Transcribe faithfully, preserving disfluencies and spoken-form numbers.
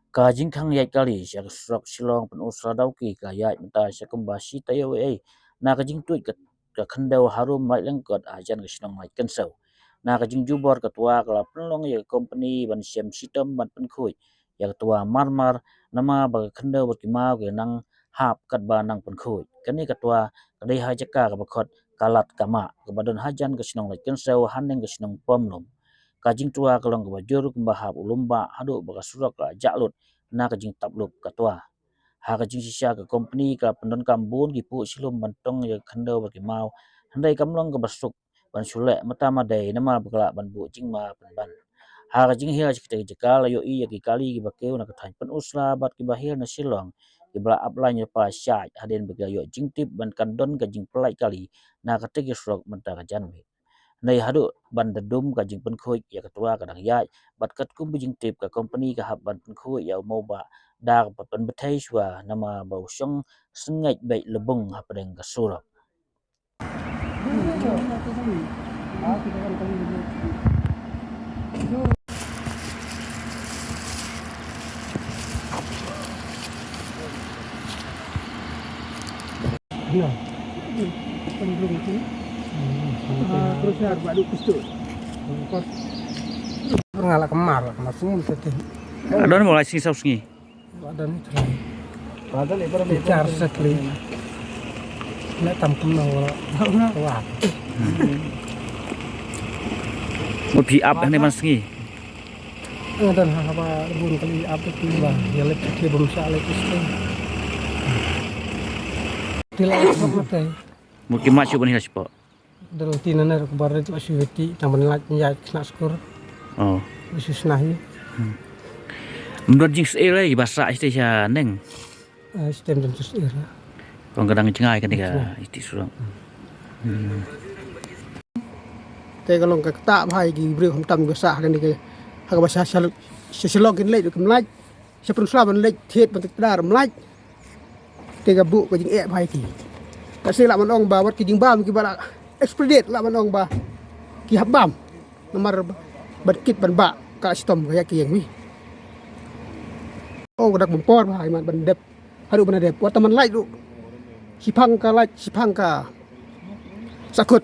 Ka jingkhang ïaid kali sha ka surok Shillong Pynursla Dawki ka ïaid mynta sha kumba shi taïew ei ei na ka jingtuid ka, ka khyndew harum Laitlangkot hajan ka shnong Laitkynsew. Na ka jingjubor ka toa ka la pynlong ïa ka kompani ban shem shitom ban pynkhuid ïa ka toa marmar, namar ba ka khyndew bad ki maw ki nang hap katba nang pynkhuid. Kane ka toa ka dei ha jaka kaba khot Kalat Kama kaba don hajan ka shnong Laitkynsew haneng ka shnong Pamlum. Ka jingtoa ka long kaba jur kumba hap u lum bah haduh ba ka surok ka jah lut na ka jingtap lup ka toa. Ha ka jingshisha ka kompani ka pyndonkam bun ki puh shilum ban tong ïa ka khyndew bad ki maw, hynrei kam long kaba suk ban shu leh mynta ma dei namar ba ka lah ban buh jingma pynban. Ha ka jinghiar sha katei ka jaka la ïohi ïa ki kali kiba kiew na ka thaiñ Pynursla bad kiba hiar na Shillong kiba la ap lain ïa pa shaid hadien ba ki la ïoh jingtip ban kan don ka jingpynlait kali na katei ka surok mynta ka janmiet. Hynrei haduh ban da dum ka jingpynkhuid ïa ka toa ka dang ïaid bad katkum ba jingtip ka kompani ka hap ban pynkhuid ïa u maw bah da kaba pynbthei shuwa namar ba u shong sngeit beit lubung hapdeng ka surok. Nga la kemar, la kemar sngewthuh. Don mo la sngi saw sngi. Don mo la. Bichar sekali. Nga tam kumno la. Wah. Mo phi ap hangne man sngi. Nga don ha haba bun kali ap tu ba ïa leit ki bym shah leit ki sting. Tila ap matai. Mut ki mat shu ban hiar shapoh. Dal ti nana ruk bar tu shu weti tang ban lait ïa kena skur. Oh. Shu snahi. Hmm. Mdon jing sel lei ba sa iste sha neng. Eh, stem jam sus ira. Kong kadang jngai kan ka iti surok. Hmm. Te ka long ka kata bhai ki briew hom tam ka sah kan ka. Ha ka ba sha sha sha long kin leit kin lait. Sha Pynursla ban leit thied ban tik dar lait. Te ka buh ka jingeh bhai ki. Ka sila man ong ba wat ki jingbam ki ba la expedite la man ong ba ki hap bam. Namar ban kit ban ba ka shitom ka ïa ki ïeng wi. Oh, ka dak bym por bha imat ban dep. Haduh ban dep. Wat taman lait ruh. Shipang ka lait, shipang ka sakut.